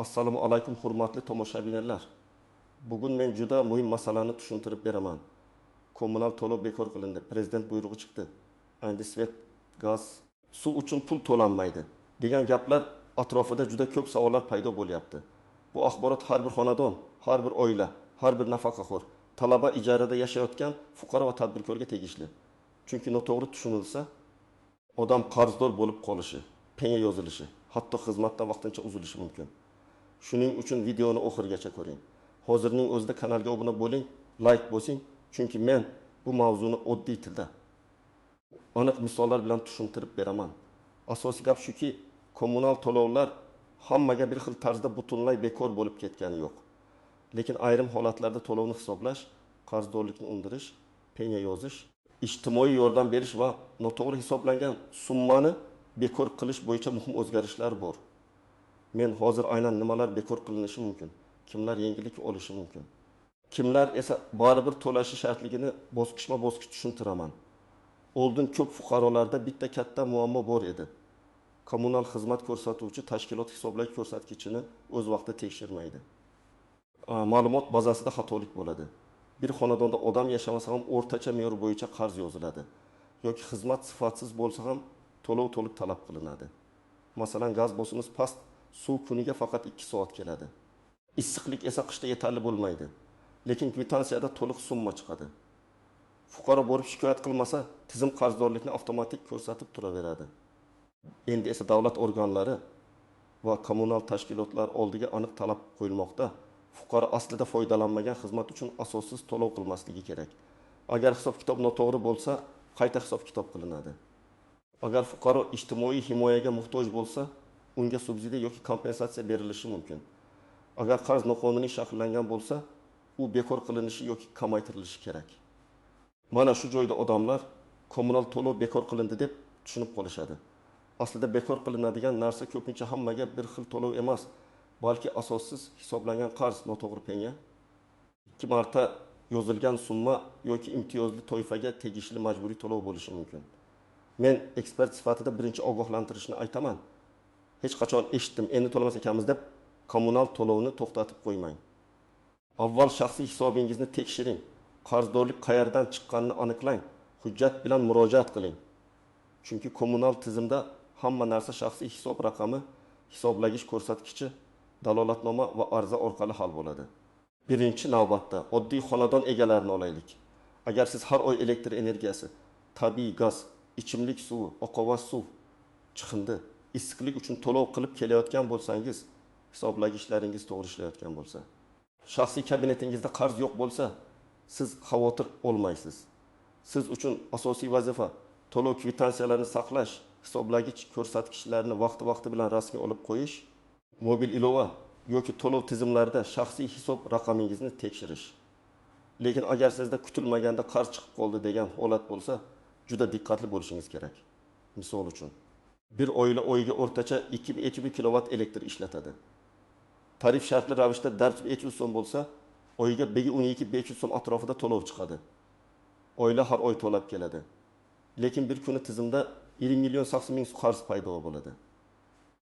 Assalomu alaykum, hurmatli tomoshabinlar. Bugun men juda muhim masalani tushuntirib beraman. Kommunal to'lov bekor qilindi. Prezident buyrug'i chiqdi. Endi svet, gaz, suv uchun pul to'lanmaydi degan gaplar atrofida juda ko'p savollar paydo bo'lyapti. Bu axborot har bir xonadon, har bir oila, har bir nafaqaxo'r, talaba, ijarada yashayotgan fuqaro va tadbirkorga tegishli. Chunki noto'g'ri tushunilsa, odam qarzdor bo'lib qolishi, penya yozilishi, hatto xizmatdan vaqtincha uzilishi mumkin. Shuning uchun videoni oxirigacha ko'ring. Hozirning o'zida kanalga obuna bo'ling, like bosing, chunki men bu mavzuni oddiy tilda, aniq misollar bilan tushuntirib beraman. Asosiy gap shuki, kommunal to'lovlar hammaga bir xil tarzda butunlay bekor bo'lib ketgani yo'q. Lekin ayrim holatlarda to'lovni hisoblash, qarzdorlikni undirish, penya yozish, ijtimoiy yordam berish va noto'g'ri hisoblangan summani bekor qilish bo'yicha muhim o'zgarishlar bor. Men hozir aynan nimalar bekor qilinishi mumkin, kimlar yengillik olishi mumkin, kimlar esa baribir to'lashi shartligini bosqichma-bosqich tushuntiraman. Oldin ko'p fuqarolarda bitta katta muammo bor edi. Kommunal xizmat ko'rsatuvchi tashkilot hisoblash ko'rsatkichini o'z vaqtida tekshirmaydi. Ma'lumot bazasida xatolik bo'ladi. Bir xonadonda odam yashamasa ham o'rtacha me'yor bo'yicha qarz yoziladi yoki xizmat sifatsiz bo'lsa ham to'lov to'liq talab qilinadi. Masalan, gaz bosimi past, suv kuniga faqat 2 soat keladi. Issiqlik esa qishda yetarli bo'lmaydi. Lekin kvitansiyada to'liq summa chiqadi. Fuqaro borib shikoyat qilmasa, tizim qarzdorlikni avtomatik ko'rsatib turaveradi. Endi esa davlat organlari va kommunal tashkilotlar oldiga aniq talab qo'yilmoqda. Fuqaro aslida foydalanmagan xizmat uchun asossiz to'lov qilmasligi kerak. Agar hisob-kitob noto'g'ri bo'lsa, qayta hisob-kitob qilinadi. Agar fuqaro ijtimoiy himoyaga muhtoj bo'lsa, unga subsidiya yoki kompensatsiya berilishi mumkin. Agar qarz noqonuniy shakllangan bo'lsa, u bekor qilinishi yoki kamaytirilishi kerak. Mana shu joyda odamlar kommunal to'lov bekor qilindi deb tushunib qolishadi. Aslida bekor qilinadigan narsa ko'pincha hammaga bir xil to'lov emas, balki asossiz hisoblangan qarz, noto'g'ri penya, 2 marta yozilgan summa yoki imtiyozli toifaga tegishli majburiy to'lov bo'lishi mumkin. Men ekspert sifatida birinchi ogohlantirishni aytaman. Hech qachon eshitdim, endi to'lamas ekanmiz deb kommunal to'lovni to'xtatib qo'ymang. Avval shaxsiy hisobingizni tekshiring. Qarzdorlik qayerdan chiqqanini aniqlang. Hujjat bilan murojaat qiling. Chunki kommunal tizimda hamma narsa shaxsiy hisob raqami, hisoblagich ko'rsatkichi, dalolatnoma va arza orqali hal bo'ladi. Birinchi navbatda oddiy xonadon egalarini olaylik. Agar siz har oy elektr energiyasi, tabiiy gaz, ichimlik suvi, oqova suv, chiqindi, issiqlik uchun to'lov qilib kelayotgan bo'lsangiz, hisoblagichlaringiz to'g'ri ishlayotgan bo'lsa, shaxsiy kabinetingizda qarz yo'q bo'lsa, siz xavotir olmaysiz. Siz uchun asosiy vazifa to'lov kvitansiyalarini saqlash, hisoblagich ko'rsatkichlarni vaqti-vaqti bilan rasmga olib qo'yish, mobil ilova yoki to'lov tizimlarida shaxsiy hisob raqamingizni tekshirish. Lekin agar sizda kutilmaganda qarz chiqib qoldi degan holat bo'lsa, juda diqqatli bo'lishingiz kerak. Misol uchun, bir oila oyiga o'rtacha 2,5 kilovat elektr ishlatadi. Tarif shartli ravishda 4,5 so'm bo'lsa, oyiga 12,500 so'm atrofida to'lov chiqadi. Oila har oy to'lab keladi. Lekin bir kuni tizimda 1 million 80 ming qarz paydo bo'ladi.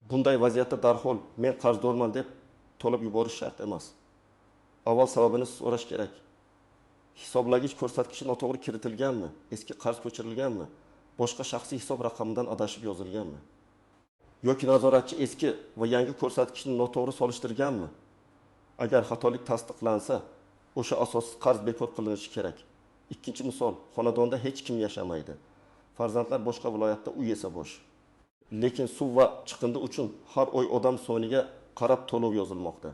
Bunday vaziyatda darhol men qarzdorman deb to'lab yuborish shart emas. Avval sababini so'rash kerak. Hisoblagich ko'rsatkichi noto'g'ri kiritilganmi, eski qarz ko'chirilganmi, boshqa shaxsiy hisob raqamidan adashib yozilganmi? Yoki nazoratchi eski va yangi ko'rsatkichni noto'g'ri solishtirganmi? Agar xatolik tasdiqlansa, o'sha asossiz qarz bekor qilinishi kerak. Ikkinchi misol, xonadonda hech kim yashamaydi. Farzandlar boshqa viloyatda, uy esa bo'sh. Lekin suv va chiqindi uchun har oy odam soniga qarab to'lov yozilmoqda.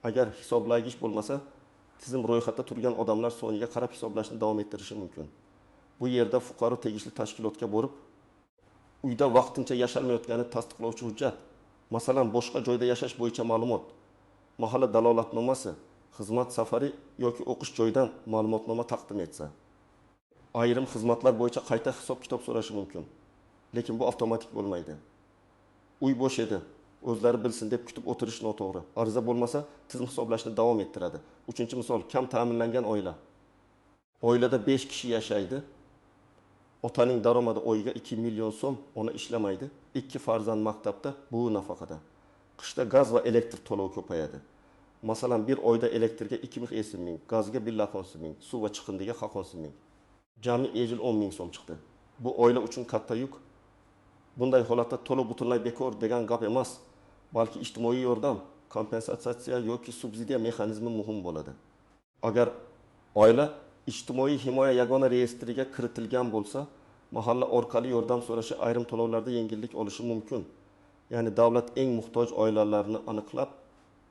Agar hisoblagich bo'lmasa, tizim ro'yxatda turgan odamlar soniga qarab hisoblashni davom ettirishi mumkin. Bu yerda fuqaro tegishli tashkilotga borib, uyda vaqtincha yashalmayotganini tasdiqlovchi hujjat, masalan, boshqa joyda yashash bo'yicha ma'lumot, mahalla dalolatnomasi, xizmat safari yoki o'qish joyidan ma'lumotnoma taqdim etsa, ayrim xizmatlar bo'yicha qayta hisob-kitob so'rashi mumkin. Lekin bu avtomatik bo'lmaydi. Uy bo'sh edi, o'zlari bilsin deb kutib o'tirish noto'g'ri. Ariza bo'lmasa, tizim hisoblashni davom ettiradi. Uchinchi misol, kam ta'minlangan oila. Oilada 5 kishi yashaydi. Otaning daromadi oyiga 2 million so'm, ona ishlamaydi. 2 farzand maktabda, buvi nafaqada. Qishda gaz va elektr to'lovi ko'payadi. Masalan, bir oyda elektrga 2 ming 50 ming, gazga 1 lakh 10 ming, suv va chiqindiga 10 ming. Jami 10 ming so'm chiqdi. Bu oila uchun katta yuk. Bunday holatda to'lov butunlay bekor degan gap emas, balki ijtimoiy yordam, kompensatsiya yoki subsidiya mexanizmi muhim bo'ladi. Agar oila Ijtimoiy himoya yagona reyestriga kiritilgan bo'lsa, mahalla orqali yordam so'rashi, ayrim to'lovlarda yengillik olishi mumkin. Ya'ni davlat eng muhtoj oilalarni aniqlab,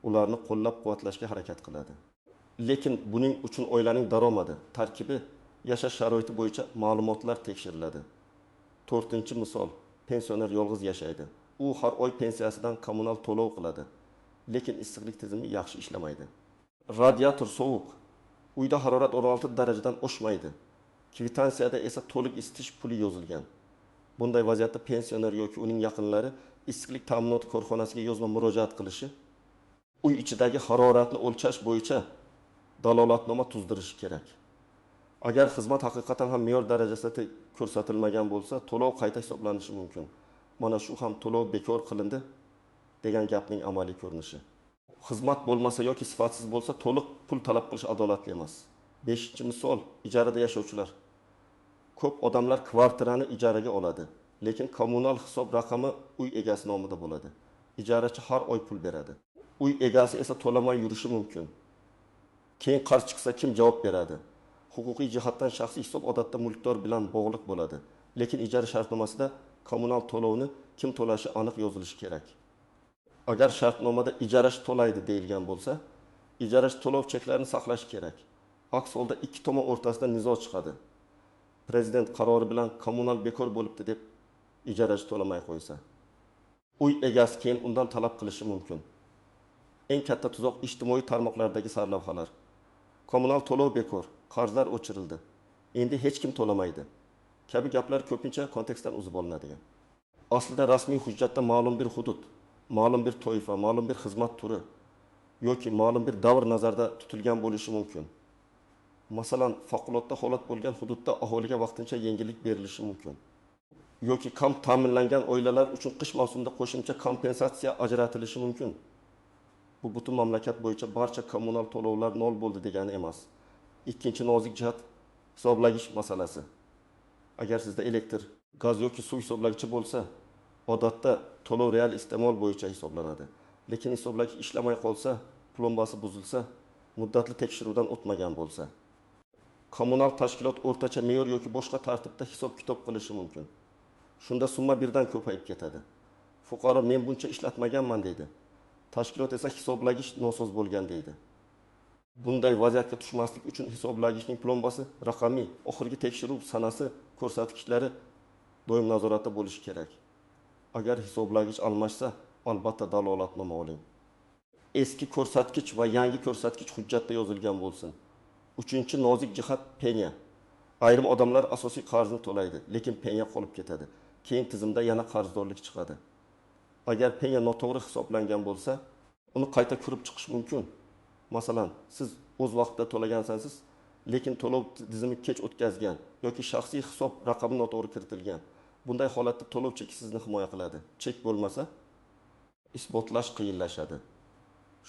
ularni qo'llab-quvvatlashga harakat qiladi. Lekin buning uchun oilaning daromadi, tarkibi, yashash sharoiti bo'yicha ma'lumotlar tekshiriladi. To'rtinchi misol: pensioner yolg'iz yashaydi. U har oy pensiyasidan kommunal to'lov qiladi. Lekin issiqlik tizimi yaxshi ishlamaydi. Radiator sovuq, uyda harorat 16 darajadan oshmaydi. Kvitansiyada esa to'liq isitish puli yozilgan. Bunday vaziyatda pensioner yoki uning yaqinlari issiqlik ta'minoti korxonasiga yozma murojaat qilishi, uy ichidagi haroratni o'lchash bo'yicha dalolatnoma tuzdirishi kerak. Agar xizmat haqiqatan ham me'yor darajasida ko'rsatilmagan bo'lsa, to'lov qayta hisoblanishi mumkin. Mana shu ham to'lov bekor qilindi degan gapning amaliy ko'rinishi. Xizmat bo'lmasa yoki sifatsiz bo'lsa, to'liq pul talab qilish adolatli emas. Beshinchi misol: ijarada yashovchilar. Ko'p odamlar kvartirani ijaraga oladi, lekin kommunal hisob raqami uy egasi nomida bo'ladi. Ijarachi har oy pul beradi. Uy egasi esa to'lamay yurishi mumkin. Keyin qarz chiqsa, kim javob beradi? Huquqiy jihatdan shaxsiy hisob odatda mulkdor bilan bog'liq bo'ladi. Lekin ijara shartnomasida kommunal to'lovni kim to'lashi aniq yozilishi kerak. Agar shartnomada ijarachi to'laydi deyilgan bo'lsa, ijarachi to'lov cheklarini saqlashi kerak. Aks holda ikki tomon o'rtasida nizo chiqadi. Prezident qarori bilan kommunal bekor bo'libdi deb ijarachi to'lamay qo'ysa, uy egasi keyin undan talab qilishi mumkin. Eng katta tuzoq ijtimoiy tarmoqlardagi sarlavhalar. Kommunal to'lov bekor, qarzlar o'chirildi. Endi hech kim to'lamaydi kabi gaplar ko'pincha kontekstdan uzib olinadigan. Aslida rasmiy hujjatda ma'lum bir hudud, ma'lum bir toifa, ma'lum bir xizmat turi yoki ma'lum bir davr nazarda tutilgan bo'lishi mumkin. Masalan, favqulodda holat bo'lgan hududda aholiga vaqtincha yengillik berilishi mumkin. Yoki kam ta'minlangan oilalar uchun qish mavsumida qo'shimcha kompensatsiya ajratilishi mumkin. Bu butun mamlakat bo'yicha barcha kommunal to'lovlar nol bo'ldi degani emas. Ikkinchi nozik jihat hisoblagich masalasi. Agar sizda elektr, gaz yoki suv hisoblagichi bo'lsa, odatda to'lov real iste'mol bo'yicha hisoblanadi. Lekin hisoblagich ishlamay qolsa, plombasi buzilsa, muddatli tekshiruvdan o'tmagan bo'lsa, kommunal tashkilot o'rtacha me'yor yoki boshqa tartibda hisob-kitob qilishi mumkin. Shunda summa birdan ko'payib ketadi. Fuqaro men buncha ishlatmaganman deydi. Tashkilot esa hisoblagich nosoz bo'lgan deydi. Bunday vaziyatga tushmaslik uchun hisoblagichning plombasi raqamli, oxirgi tekshiruv sanasi ko'rsatkichlari doim nazoratda bo'lishi kerak. Agar hisoblagich almashsa, albatta dalolatnoma oling. Eski ko'rsatkich va yangi ko'rsatkich hujjatda yozilgan bo'lsin. Uchinchi nozik jihat penya. Ayrim odamlar asosiy qarzni to'laydi, lekin penya qolib ketadi. Keyin tizimda yana qarzdorlik chiqadi. Agar penya noto'g'ri hisoblangan bo'lsa, uni qayta ko'rib chiqish mumkin. Masalan, siz o'z vaqtida to'lagansansiz, lekin to'lov tizimi kech o'tkazgan yoki shaxsiy hisob raqami noto'g'ri kiritilgan. Bunday holatda to'lov cheki sizni himoya qiladi. Chek bo'lmasa, isbotlash qiyinlashadi.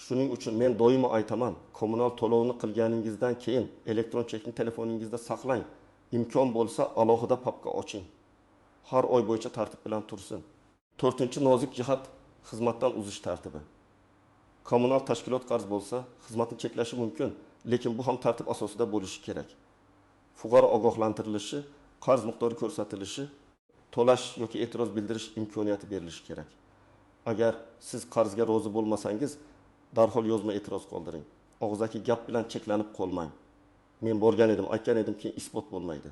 Shuning uchun men doimo aytaman, kommunal to'lovni qilganingizdan keyin elektron chekni telefoningizda saqlang. Imkon bo'lsa, alohida papka oching. Har oy bo'yicha tartib bilan tursin. To'rtinchi nozik jihat xizmatdan uzish tartibi. Kommunal tashkilot qarz bo'lsa, xizmatni cheklashi mumkin, lekin bu ham tartib asosida bo'lishi kerak. Fuqaro ogohlantirilishi, qarz miqdori ko'rsatilishi, to'lash yoki e'tiroz bildirish imkoniyati berilishi kerak. Agar siz qarzga rozi bo'lmasangiz, darhol yozma e'tiroz qoldiring. Og'zaki gap bilan cheklanib qolmang. Men borgan edim, aytgan edim, keyin isbot bo'lmaydi.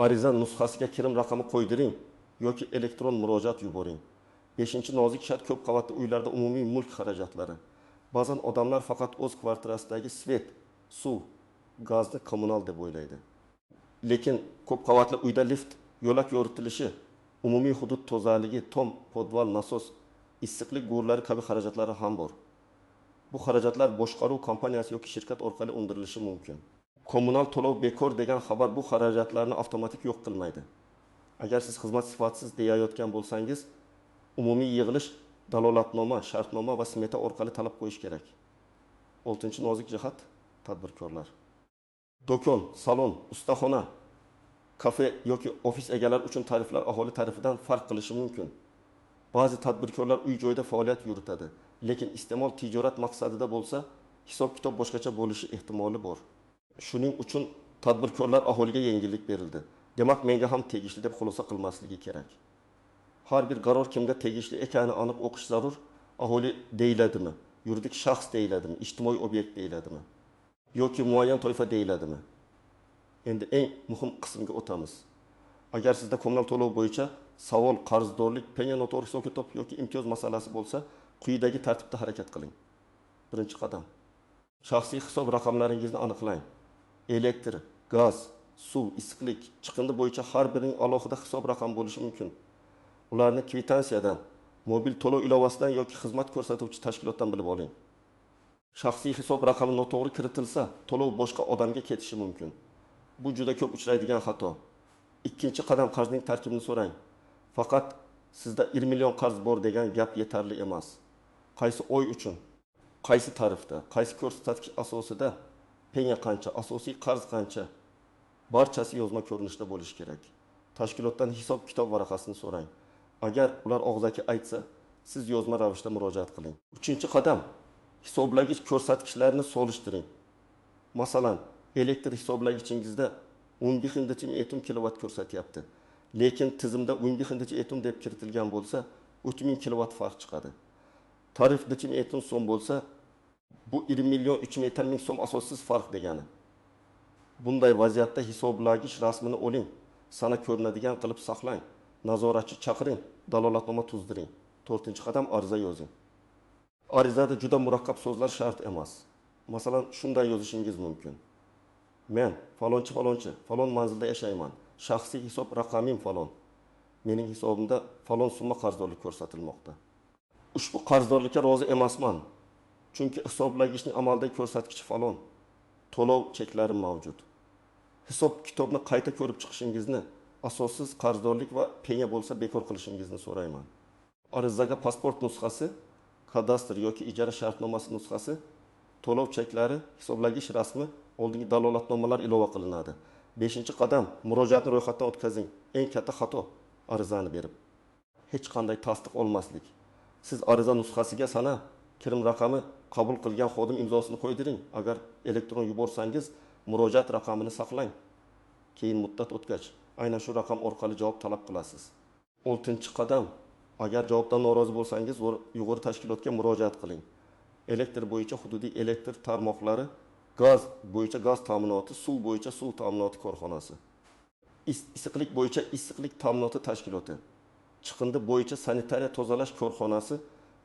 Ariza nusxasiga kirim raqami qo'ydiring yoki elektron murojaat yuboring. Beshinchi nozik shart ko'p qavatli uylarda umumiy mulk xarajatlari. Ba'zan odamlar faqat o'z kvartirasidagi svet, suv, gazni kommunal deb o'ylaydi. Lekin ko'p qavatli uyda lift, yo'lak yoritilishi, umumiy hudud tozaligi, tom, podval, nasos, issiqlik quvurlari kabi xarajatlari ham bor. Bu xarajatlar boshqaruv kompaniyasi yoki shirkat orqali undirilishi mumkin. Kommunal to'lov bekor degan xabar bu xarajatlarni avtomatik yo'q qilmaydi. Agar siz xizmat sifatsiz deyayotgan bo'lsangiz, umumiy yig'ilish Dalolatnoma, shartnoma va smeta orqali talab qo'yish kerak. Oltinchi nozik jihat: tadbirkorlar. Do'kon, salon, ustaxona, kafe yoki ofis egalari uchun tariflar aholi tarifidan farq qilishi mumkin. Ba'zi tadbirkorlar uy-joyda faoliyat yuritadi, lekin iste'mol tijorat maqsadida bo'lsa, hisob-kitob boshqacha bo'lishi ehtimoli bor. Shuning uchun tadbirkorlar aholiga yengillik berildi, demak menga ham tegishli deb xulosa qilmasligi kerak. Har bir qaror kimga tegishli ekanini aniq o'qish zarur. Aholi deyiladimi, yuridik shaxs deyiladimi, ijtimoiy obyekt deyiladimi yoki muayyan toifa deyiladimi? Endi eng muhim qismga o'tamiz. Agar sizda kommunal to'lov bo'yicha savol, qarzdorlik, penya noto'g'ri hisob-kitob yoki imtiyoz masalasi bo'lsa, quyidagi tartibda harakat qiling. Birinchi qadam. Shaxsiy hisob raqamlaringizni aniqlang. Elektr, gaz, suv, issiqlik, chiqindi bo'yicha har birining alohida hisob raqami bo'lishi mumkin. Ularni kvitansiyadan, mobil to'lov ilovasidan yoki xizmat ko'rsatuvchi tashkilotdan bilib oling. Shaxsiy hisob raqami noto'g'ri kiritilsa, to'lov boshqa odamga ketishi mumkin. Bu juda ko'p uchraydigan xato. Ikkinchi qadam: qarzning tarkibini so'rang. Faqat sizda 1 million qarz bor degan gap yetarli emas. Qaysi oy uchun, qaysi tarifda, qaysi ko'rsatkich asosida, penya qancha, asosiy qarz qancha, barchasi yozma ko'rinishda bo'lishi kerak. Tashkilotdan hisob-kitob varaqasini so'rang. Agar ular og'zaki aytsa, siz yozma ravishda murojaat qiling. Uchinchi qadam: hisoblagich ko'rsatkichlarni solishtiring. Masalan, elektr hisoblagichingizda 11,7 kilovat ko'rsatyapti. Lekin tizimda 11,7 deb kiritilgan bo'lsa, 3000 kilovat farq chiqadi. Tarif 7 so'm bo'lsa, bu 1 million 3 ming so'm asossiz farq degani. Bunday vaziyatda hisoblagich rasmini oling, sana ko'rinadigan qilib saqlang, nazoratchi chaqiring, dalolatnoma tuzdiring. To'rtinchi qadam: ariza yozing. Arizada juda murakkab so'zlar shart emas. Masalan, shunday yozishingiz mumkin: Men falonchi falonchi falon manzilda yashayman. Shaxsiy hisob raqamim falon. Mening hisobimda falon summa qarzdorlik ko'rsatilmoqda. Ushbu qarzdorlikka rozi emasman. Chunki hisoblagichning amaldagi ko'rsatkichi falon. To'lov cheklari mavjud. Hisob kitobni qayta ko'rib chiqishingizni, asossiz qarzdorlik va penya bo'lsa bekor qilishingizni so'rayman. Arizaga pasport nusxasi, kadastr yoki ijara shartnomasi nusxasi, to'lov cheklari, hisoblagich rasmi, oldingi dalolatnomalar ilova qilinadi. Beshinchi qadam: murojaatni ro'yxatdan o'tkazing. Eng katta xato arizani berib hech qanday tasdiq olmaslik. Siz ariza nusxasiga sana, kirim raqami, qabul qilgan xodim imzosini qo'ydiring. Agar elektron yuborsangiz, murojaat raqamini saqlang. Keyin muddat o'tgach, aynan shu raqam orqali javob talab qilasiz. Oltinchi qadam: agar javobdan norozi bo'lsangiz, yuqori tashkilotga murojaat qiling. Elektr bo'yicha hududiy elektr tarmoqlari, gaz bo'yicha gaz ta'minoti, suv bo'yicha suv ta'minoti korxonasi, issiqlik bo'yicha issiqlik ta'minoti tashkiloti, chiqindi bo'yicha sanitariya tozalash korxonasi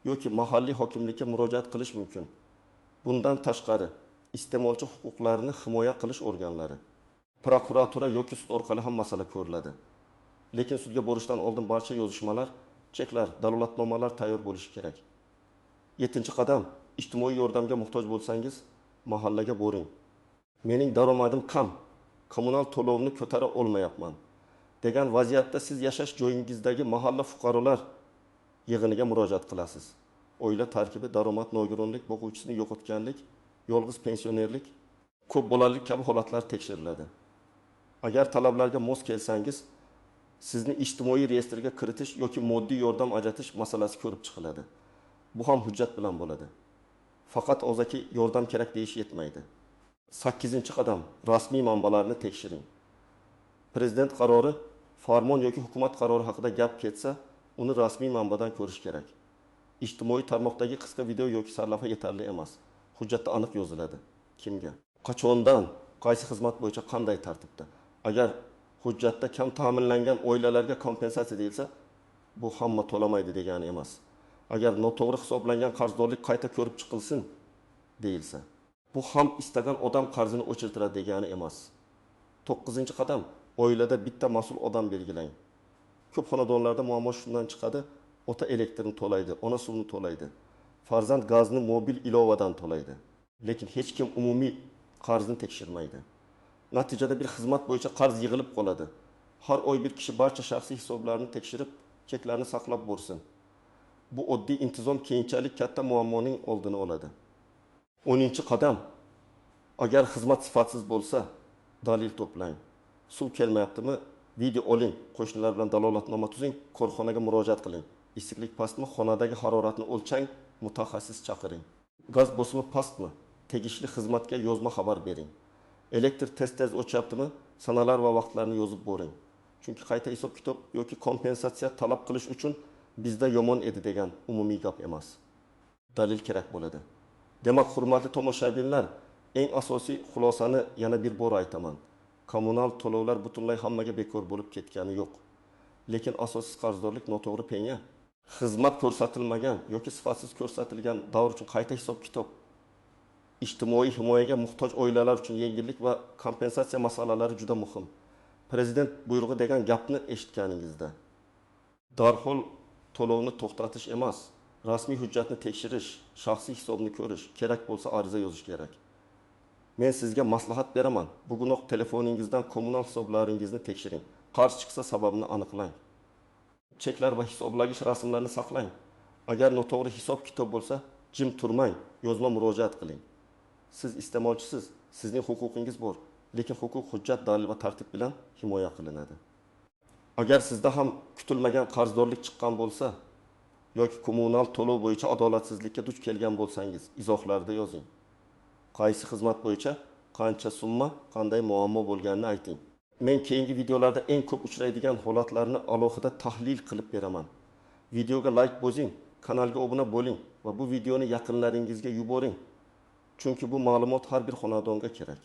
yoki mahalliy hokimlikka murojaat qilish mumkin. Bundan tashqari, iste'molchi huquqlarini himoya qilish organlari, prokuratura yoki sud orqali ham masala ko'riladi. Lekin sudga borishdan oldin barcha yozishmalar, cheklar, dalolatnomalar tayyor bo'lishi kerak. Yettinchi qadam: ijtimoiy yordamga muhtoj bo'lsangiz, mahallaga boring. Mening daromadim kam, kommunal to'lovni ko'tara olmayapman degan vaziyatda siz yashash joyingizdagi mahalla fuqarolar yig'iniga murojaat qilasiz. Oila tarkibi, daromad, nogironlik, boquvchisini yo'qotganlik, yolg'iz pensionerlik, ko'p bolalik kabi holatlar tekshiriladi. Agar talablarga mos kelsangiz, sizni ijtimoiy reyestrga kiritish yoki moddiy yordam ajratish masalasi ko'rib chiqiladi. Bu ham hujjat bilan bo'ladi. Faqat og'zaki yordam kerak deyish yetmaydi. 8-qadam: rasmiy manbalarni tekshiring. Prezident qarori, farmon yoki hukumat qarori haqida gap ketsa, uni rasmiy manbadan ko'rish kerak. Ijtimoiy tarmoqdagi qisqa video yoki sarlavha yetarli emas. Hujjatda aniq yoziladi. Kimga, qachondan, qaysi xizmat bo'yicha, qanday tartibda. Agar hujjatda kam ta'minlangan oilalarga kompensatsiya deyilsa, bu hamma to'lamaydi degani emas. Agar noto'g'ri hisoblangan qarzdorlik qayta ko'rib chiqilsin deyilsa, bu ham istagan odam qarzini o'chirtiradi degani emas. 9-qadam: oilada bitta mas'ul odam belgilang. Ko'p xonadonlarda muammo shundan chiqadi: ota elektrni to'laydi, ona suvni to'laydi, farzand gazni mobil ilovadan to'laydi. Lekin hech kim umumiy qarzni tekshirmaydi. Natijada bir xizmat bo'yicha qarz yig'ilib qoladi. Har oy bir kishi barcha shaxsiy hisoblarni tekshirib, cheklarni saqlab borsin. Bu oddiy intizom keyinchalik katta muammoning oldini oladi. 10-qadam. Agar xizmat sifatsiz bo'lsa, dalil to'plang. Suv kelmayaptimi? Video oling, qo'shnilar bilan dalolatnoma tuzing, korxonaga murojaat qiling. Issiqlik pastmi? Xonadagi haroratni o'lchang, mutaxassis chaqiring. Gaz bosimi pastmi? Tegishli xizmatga yozma xabar bering. Elektr tez-tez o'chyaptimi? Sanalar va vaqtlarni yozib boring. Chunki qayta hisob-kitob yoki kompensatsiya talab qilish uchun bizda yomon edi degan umumiy gap emas. Dalil kerak bo'ladi. Demak, hurmatli tomoshabinlar, eng asosiy xulosani yana bir bor aytaman. Kommunal to'lovlar butunlay hammaga bekor bo'lib ketgani yo'q. Lekin asossiz qarzdorlik, noto'g'ri penya, xizmat ko'rsatilmagan yoki sifatsiz ko'rsatilgan davr uchun qayta hisob-kitob, ijtimoiy himoyaga muhtoj oilalar uchun yengillik va kompensatsiya masalalari juda muhim. Prezident buyrug'i degan gapni eshitganingizda darhol to'lovni to'xtatish emas, rasmiy hujjatni tekshirish, shaxsiy hisobni ko'rish, kerak bo'lsa ariza yozish kerak. Men sizga maslahat beraman. Bugunoq telefoningizdan kommunal hisoblaringizni tekshiring. Qarz chiqsa, sababini aniqlang. Cheklar va hisoblagich rasmlarni saqlang. Agar noto'g'ri hisob-kitob bo'lsa, jim turmang, yozma murojaat qiling. Siz iste'molchisiz, sizning huquqingiz bor, lekin huquq hujjat, dalil va tartib bilan himoya qilinadi. Agar sizda ham kutilmagan qarzdorlik chiqqan bo'lsa yoki kommunal to'lov bo'yicha adolatsizlikka duch kelgan bo'lsangiz, izohlarda yozing. Qaysi xizmat bo'yicha qancha summa, qanday muammo bo'lganini ayting. Men keyingi videolarda eng ko'p uchraydigan holatlarni alohida tahlil qilib beraman. Videoga like bosing, kanalga obuna bo'ling va bu videoni yaqinlaringizga yuboring. Chunki bu ma'lumot har bir xonadonga kerak.